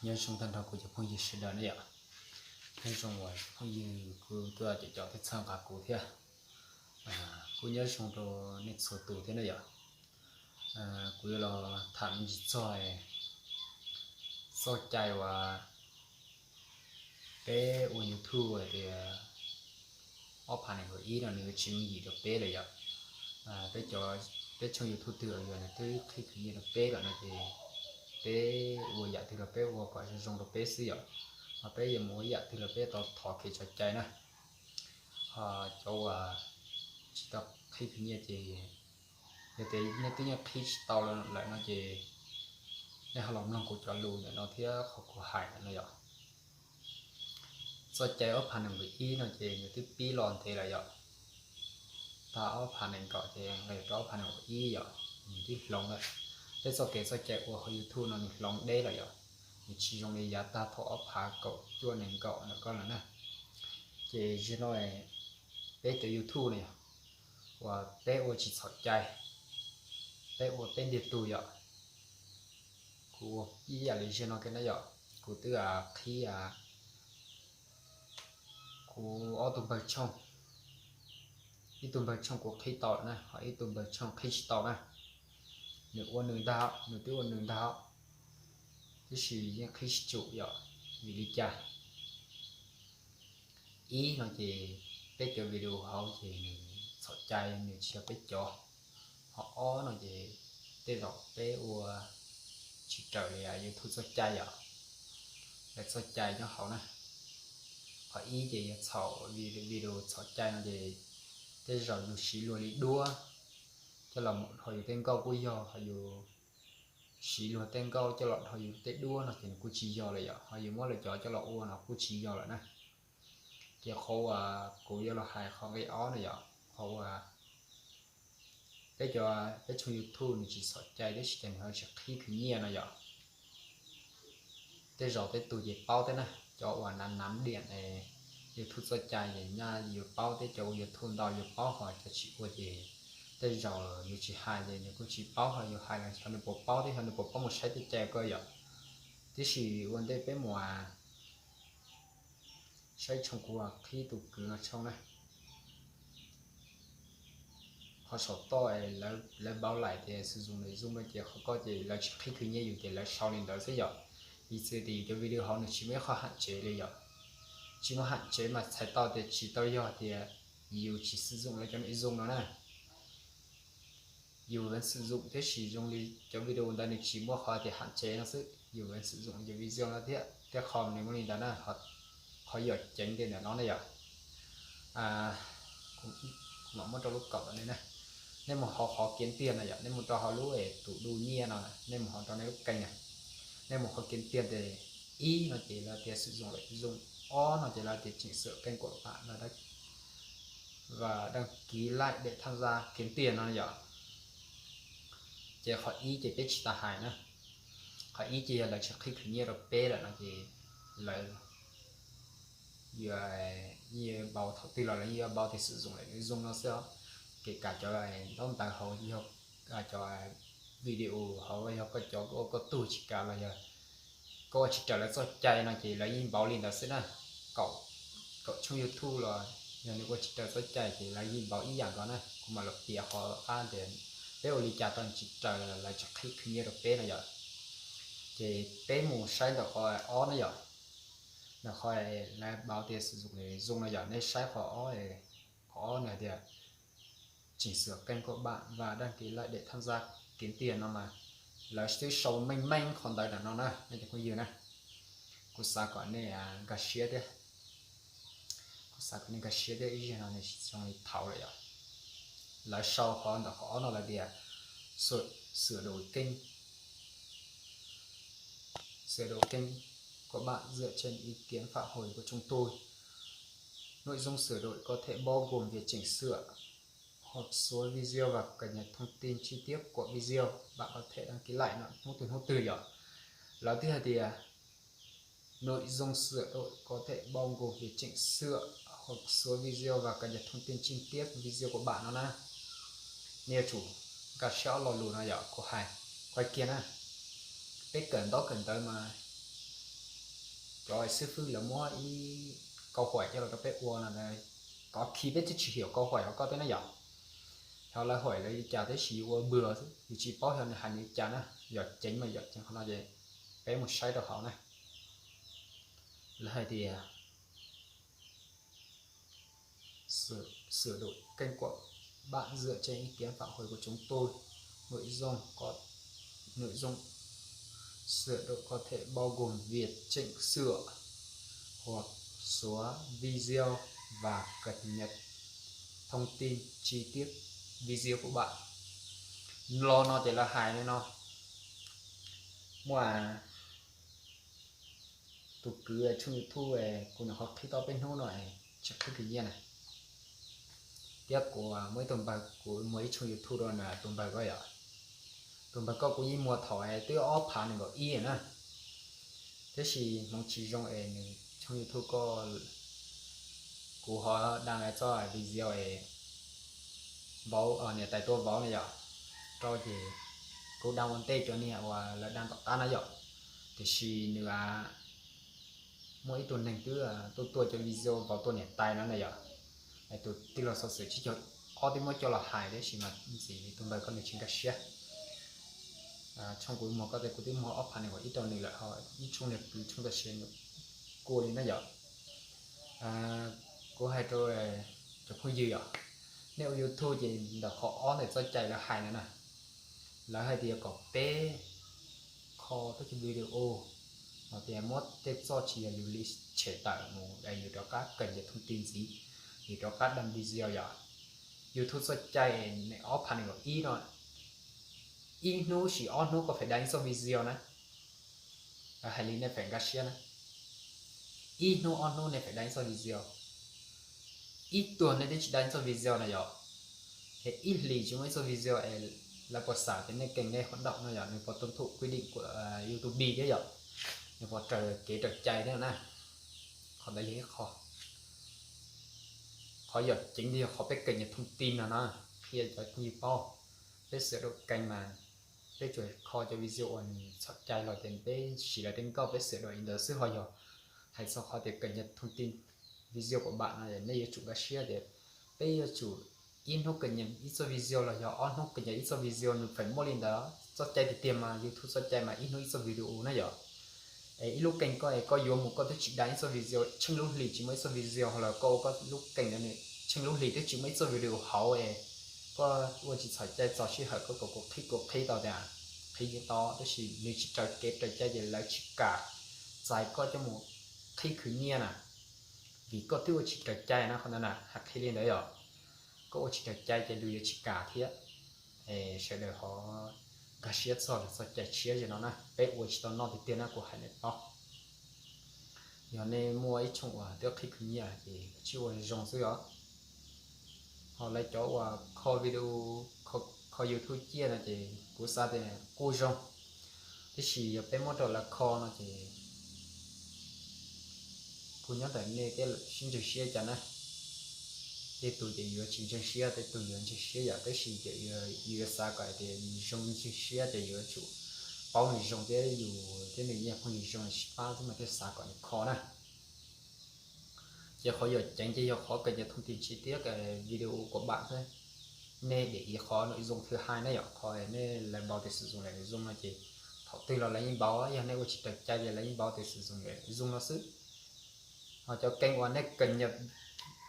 Nyob zoo tag nrho kuv cov phooj ywg sawv daws na yom. Nyob zoo uas phooj ywg kuj tuaj caum caum thiab txhawb nqa kuv thiab. Kuj nyob zoo rau nej txhua tus thiab na yom. Kuv yuav los tham me ntsis txog txoj cai uas peb ua YouTube hais tias ob phav nees nkaum ib no nws yuav tsis me ntsis rau peb lawm yom. Peb cov, peb tshooj YouTube twg uas yog nws twb qhib khwv nyiaj rau peb lawm no ces peb ua yam twg los peb ua kom zoo zoo rau peb xwb yom. Ho peb yuav mus ua yam twg los peb tau thov kev tso cai na. Ho cov uas tsis tau qhib khwv nyiaj ces yog tias nej twb yeej qhib tsis tau lawm no ces nej ho los mloog kuv cov lus ntawm no thiab qhov kuv hais ntawm no yom. Txoj cai ob phav nees nkaum ib no ces nws twb pib los ntev lawm yom. Tag ob phav nees nkaum ces nqes rau ob phav nees nkaum ib yom, nws twb hloov lawm. Tej txoj kev txoj cai ua hauv YouTube no nws hloov deb lawm yom. Nws tsis zoo li yav tag thaum ob phav kaum cuaj nees nkaum ntawm ko lawm na. Ces zaum no peb cov YouTube no yog uas peb ua tsis txhaum cai, peb ua peb ntiag tug yom. Kuv ua ib yam li zaum no kiag na yom, kuv twb qhib, kuv ob tug npawg tshooj, ib tug npawg tshooj kuv qhib tau lawm na, ho ib tug npawg tshooj qhib tsis tau na. Nws ua nws ntag, nws twb ua nws ntag, tab sis yeej qhib tsis tsum yom. Vim li cas? Ib no ces peb cov video hauv ces nws txhaum cai, nws tsis yog peb cov. Ho ob no ces tej zaum peb ua tsis raws li YouTube txoj cai yom, lawv txoj cai nyob hauv na. Qhov ib ces yog txhaum, video txhaum cai no ces tej zaum yus siv luag li duab coj los mus dhau yus tej nkauj kuj yog, ho yus siv luag tej nkauj coj los dhau yus tej duab no ces nws kuj tsis yog lawm yom, ho yus muab lawv cov coj los ua no kuj tsis yog lawm na. Ces qhov uas kuv yuav los hais qhov nqe ob no yom, qhov uas peb cov, peb tshooj YouTube nws tsis txhaum cai tab sis cas nws ho tsis qhib khwv nyiaj no yom. Tej zaum tej tug ces paub thiab na, cov uas nav nav diam YouTube txoj cai ces nyaj yuav paub thiab, cov ua YouTube ntau yuav paub, ho cov tsis ua ces tej zaum yus tsis hais ces nws kuj tsis paub, ho yus hais los xyov nws puas paub thiab xyov nws puas paub mus saib tej cai ko yom. Tiam sis ua ntej peb mus saib tshooj kuv qhib tus kwv no tshooj na. Qhov saum toj es lawv npau laim tias xwm zoom lawm zoom no ces qhov ko ces lawv tsis qhib khwv nyiaj yus ces lawv sau li ntawd xwb yom. Piv txwv tias yus cov video hauv nws tsis muaj ib qho ham tsev li yom. Tsis muaj ham tsev mas txhais tau tias tsis tau yog tias yus tsis xwm zoom lawv cov me zoom no na. Yus ven xwm zoom thiab sis zoo li cov video ntawd nws tsis muaj qhov tias ham tsev no xwb, yus ven xwm zoom cov video no thiab, thiab qhov nws muaj li ntawd na, qhov yog ceev tiag ntawm no ne yom. Kuv mam muab rau lub kaum ntawm nej na. Nej mus hauv qhov kiav tiag no yom, nej mus rau hauv lub tus du nyiaj no, nej mus hauv rau nej lub keej na. Nej mus qhov kiav tiag tes ib no ces lawv tias xwm zoom lawm zoom, ob no ces lawv tias chỉnh sửa kênh của bạn và đăng ký lại để tham gia kiếm tiền no yom. Ces qhov ib ces peb tsis tas hais na. Qhov ib ces yog lawv tsis qhib khwv nyiaj rau peb lawm no ces lawv yuav, yeej yuav npau, thaum twg los lawv yeej yuav npau tias xwm zoom lawm zoom no xwb os. Kể cả cov ntaub ntawv hauv yog, cov video hauv yog koj cov koj ua koj tug tsis kav los yog koj ua tsis raws lawv txoj cai no ces lawv yeej npau li ntawd xwb na. Kaum, kaum tshooj YouTube los yog nws ua tsis raws txoj cai ces lawv yeej npau ib yam nkaus na. Kuv mam los piav qhov qab tias peb ua li cas tau tsis raws lawv tsis qhib khwv nyiaj rau peb no yom. Ces peb mus saib ntawm qhov ob na yom. Ntawm qhov lawv npau tias xwm zoom lawm zoom no yom, nej saib qhov ob, qhov ob nws hais tias chỉnh sửa kênh của bạn và đăng ký lại để tham gia kiếm tiền no mas lawv twb sau meej meej qhov ntawd ntawm no na nej cov phooj ywg na. Kuv xav kom nej nkag siab thiab. Kuv xav kom nej nkag siab thiab, ib zaug no nws tsis zoo li thaud lawm yom. Lawv sau qhov ntawm qhov ob no lawv tias sửa, sửa đổi kênh, sửa đổi kênh của bạn dựa trên ý kiến phản hồi của chúng tôi. Nội dung sửa đổi có thể bao gồm việc chỉnh sửa hộp số video và cập nhật thông tin chi tiết của video. Bạn có thể đăng ký lại no, hnub twg hnub twg yom. Lawv twb hais tias nội dung sửa đổi có thể bao gồm việc chỉnh sửa hộp số video và cập nhật thông tin chi tiết video của bạn no na. Nej yuav tsum nkag siab ob lo lus no yom, kuv hais, kuv hais kiag na. Peb kawm ntaub kawm ntawv mas cov xib fwb lawv muab ib câu hỏi coj los rau peb ua no, có khi peb twb tsis hiểu câu hỏi của koj thiab na yom. Xyov lawv hỏi lawv li cas tab sis yus ua bừa xwb, yus tsis paub xyov nws hais li cas na. Yom, ceev mas yom, ceev qhov no ces peb mus saib rau hauv na. Lawv hais tias sửa, sửa đổi kênh của bạn dựa trên ý kiến phản hồi của chúng tôi. Nội dung có, nội dung sửa đổi có thể bao gồm việc chỉnh sửa hoặc xóa video và cập nhật thông tin chi tiết video của bạn. Lo no ces lawv hais li no, muaj tus kwv tshooj YouTube kuv nyuam qhuav qhib tau peb hnub no, tsis qhib khwv nyiaj na, thiab kuv muaj ib tug npawg, kuv muag ib tshooj YouTube rau tus npawg ko yom. Tus npawg ko kuv yeej muag thaum twb ob phav nees nkaum ib na, tab sis hmoov tsis zoo es nws tshooj YouTube ko kuv ho đăng txoj video es vauv, niam tais tua vauv na yom, rau ces kuv đăng ua ntej cov niag uas lawv đăng tom qab na yom. Tiam sis nws muaj ib tug neeg twb tuaj tua cov video vauv tua niam tais no na yom. Tus tij laug xov xwm tsib caug ob twb muab coj los hais tab sis mas ntxim li tus npawg ko nws tsis nkag siab. Tshooj kuv muag ko ces kuv twb muag ob phav nees nkaum ib rau nws lawm, ho ib tshooj niag kwv tshooj tam sim nws kua li na yom. Kuv hais rau cov phooj ywg yom, nej ua YouTube ces ntawm qhov ob ntawm txoj cai lawv hais no na, lawv hais tias kom peb kho peb cov video, no tias muab tej txoj tsis yog yus li tshem tawm mus es yus rov qab cập nhật thông tin ntxiv, yus rov qab đăng video yom. YouTube txoj cai nees ob phav nees nkaum ib no, ib hnub sis ob hnub koj phải đăng ib txoj video na. Lawv hais li nej phải nkag siab na, ib hnub ob hnub nej phải đăng ib txoj video. Ib tuag nej twb tsis đăng ib txoj video na yom, es ib hlis tsis muaj ib txoj video es lawv puas xav tias nej kênh nej hoạt động no yom, nws puas tuân thủ quy định của YouTube thiab yom, nws puas raws kev raws cai thiab na. Qhov ntawd yog ib qho. Qhov yog ceev yog qhov peb cập nhật thông tin no na, qhia cov phooj ywg paub. Peb sửa đổi kênh mas peb tsuas kho cov video uas nws txhaum cai los ces peb siv lawv tej nkauj peb sửa đổi li ntawd xwb, ho yog hais txog qhov tias cập nhật thông tin video của bạn no nej yuav tsum nkag siab tias peb yuav tsum ib hnub cập nhật ib txoj video los yog ob hnub cập nhật ib txoj video, nws phải muaj li ntawd. Txoj cai tiag tiag mas YouTube txoj cai mas ib hnub ib txoj video na yom. Es ib lub kênh koj es koj yuav mus koj twb tsis đăng ib txoj video, tsheej lub hlis tsis muaj ib txoj video, ho los koj ua koj lub kênh no nws tsheej lub hlis twb tsis muaj ib txoj video hauv es koj ua tsis txhaum cai txog sij hawm koj kom kuv qhib, kuv qhib tau tias qhib tsis tau, tab sis nws tsis raws kev raws cai ces lawv tsis kam txais koj coj mus qhib khwv nyiaj na, vim koj twb ua tsis raws cai na. Qhov ntawd na hais qhia li ntawd yom, koj ua tsis raws cai ces luag yuav tsis kam thiab. Es sawv daws ho nkag siab txog lawv txoj cai tshiab ze no na, peb ua tsis tau noj tiag tiag na, kuv hais nej paub. Yog nej muaj ib tshooj uas twb qhib khwv nyiaj ces tsij ua zoo xwb os. Ho lawv cov uas kho video, kho YouTube ciaj no ces kuv xav tias kuj zoo, tab sis yog peb muab rau lawv kho no ces kuv nyob ntawm nej thiab sib ntseeg siab cas na. Tej tug ces yuav tsis ntseeg siab, tej tug yuav ntseeg siab yom, tab sis ces yus yuav xav kom hais tias yus zoo ntseeg siab ces yus yuav tsum paub nws zoo thiab yus thiab nws yog phooj ywg zoo sib pab xwb mas thiaj xav kom nws kho na. Ces qhov yog ceev ces yog qhov cập nhật thông tin chi tiết video của bạn xwb. Nej để ý qhov nội dung thứ hai na yom, qhov nej lawv npau tias sử dụng lệnh nội dung no ces thaum twg los lawv yeej npau, yog nej ua tsis raws cai ces lawv yeej npau tias sử dụng lệnh nội dung no xwb. Ho cov kênh uas nej cập nhật,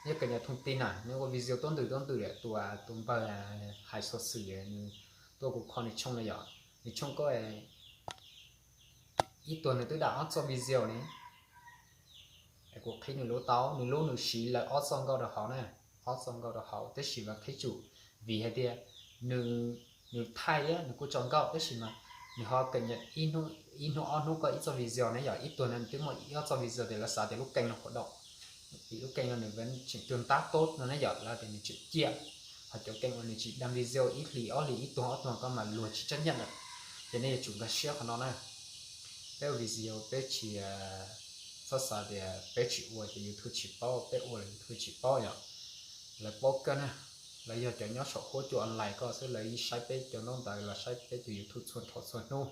nej cập nhật thông tin na, nej ua video tuab ntwm tuab ntwm, tus, tus npawg hais xov xwm nws tuaj kuv kho nws tshooj na yom, nws tshooj ko ib tuag nws twb đăng ob txoj video ne. Kuv qhib nws lub tau, nws lub nws siv lawv ob txoj nkauj rau hauv na, ob txoj nkauj rau hauv, tab sis mas qhib tsum vim hais tias nws thaij thiab nws kuj tso nkauj, tab sis mas nws ho cập nhật ib hnub ob hnub koj ib txoj video ne yom, ib tuag no nws twb muaj ib ob txoj video tias lawv xav tias lub kênh no hoạt động, vim lub kênh no nws vẫn tseem tương tác tốt no ne yom, lawv tias nws tseem ciaj. Ho cov kênh uas nws tsis đăng video ib hlis ob hlis ib tuag ob tuag ko mas luag tsis chấp nhận lawm. Ces nej yuav tsum nkag siab qhov no na. Peb ua video peb tsis txhob xav tias peb tsis ua ces YouTube tsis paub, peb ua los YouTube tsis paub yom. Lawv paub kawg na, lawv yog cov nyob saum huab cua online ko xwb, lawv yeej saib peb cov ntaub ntawv los saib peb tus YouTube txhua thaum txhua hnub.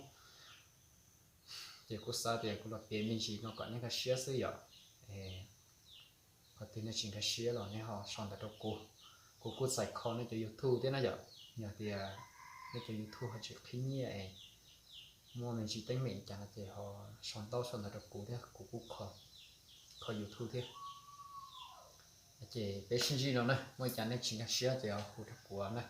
Ces kuv xav tias kuv los piav me ntsis no kom nej nkag siab xwb yom. Qhov twg nej tsis nkag siab los nej ho sau ntawv rau kuv. Kuv kuj txais kho nej cov YouTube thiab na yom. Yog tias nej cov YouTube ho tsis qhib nyiaj es muaj me ntsis teeb meem cas no ces ho sau ntaub sau ntawv rau kuv thiab kuv kuj kho YouTube thiab. Ces peb sib ntsib no na, muaj ib cas nej tsis nkag siab ces ho hu rau kuv na.